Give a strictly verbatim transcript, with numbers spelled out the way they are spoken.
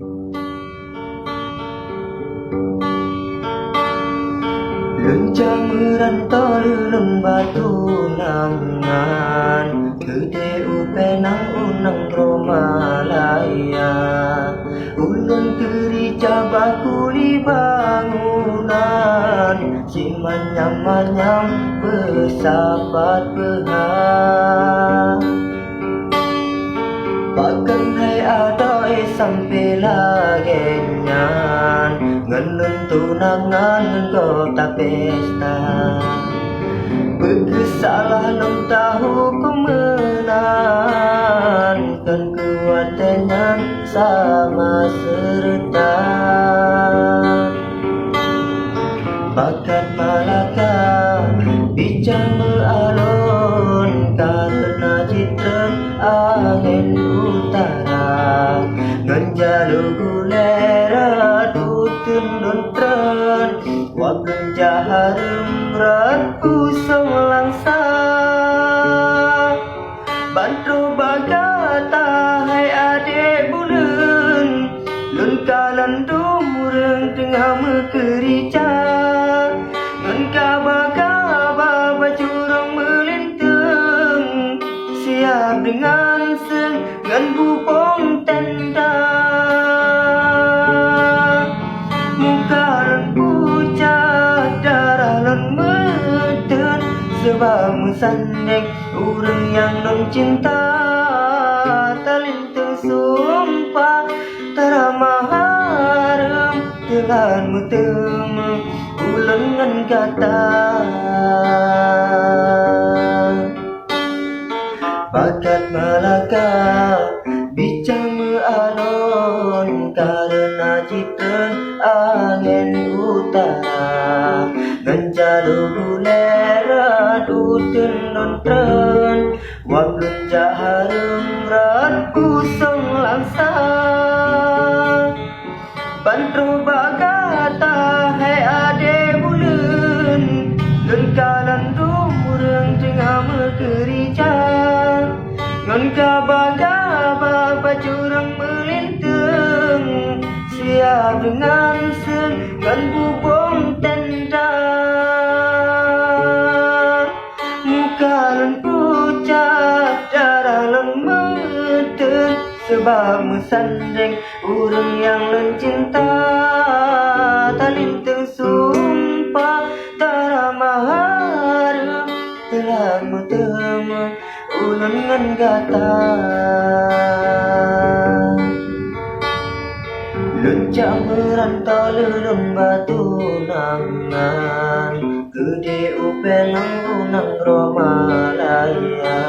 Lôn jak meuranto lôn bak tunangan, keudeh u Penang u nanggroe Malaya. Ulôn keurija bak kuli bangunan, cit manyam-manyam peusapat peuhah. Pakon hai adoe sampoe lagée nyan, ngon lôn tunangan ngon gob tapesta? Peu kheueh salah lôn tahukeuem meunan, kon keu watée nyan sama seureuta. Bakat Malaka bijang meualon, kareuna jitreun angén utara. Ngon jalô gulée rot uteuen lôn treun, wak lôn jak hareuem rot pusong langsa. Ban troh bak gata hai adék buleuen, lôn kalon dum ureuëng teungoh meukeurija. Ngon kaba-kaba bajurông meulinteung, siab deungon seung ngon bubông tenda. Muka lôn pucat, darah lôn meuteun, sabab meusandéng ureuëng nyang lôn cinta. Talinteung sumpah, tarama hareuem, teulat meuteumé ulôn ngon gata. Bakat Malaka bijang meualon, kareuna jitreun angén utara. Ngon jalô gulée rot uteuen lôn treun, wak lôn jak hareuem rot pusong langsa. Ban troh bak gata hai adék buleuen, lôn kalon dum ureuëng teungoh meukeurija. Ngon kaba-kaba bajurông meulinteung, siab deungon seung ngon bubông tenda. Muka lôn pucat, darah lôn meuteun, sabab meusandéng ureuëng nyang lôn cinta. Talinteung sumpah, tarama hareuem, teulat meuteumé ulôn ngon gata. Lôn jak meuranto lôn bak tunangan, keudeh u Penang u nanggroe Malaya.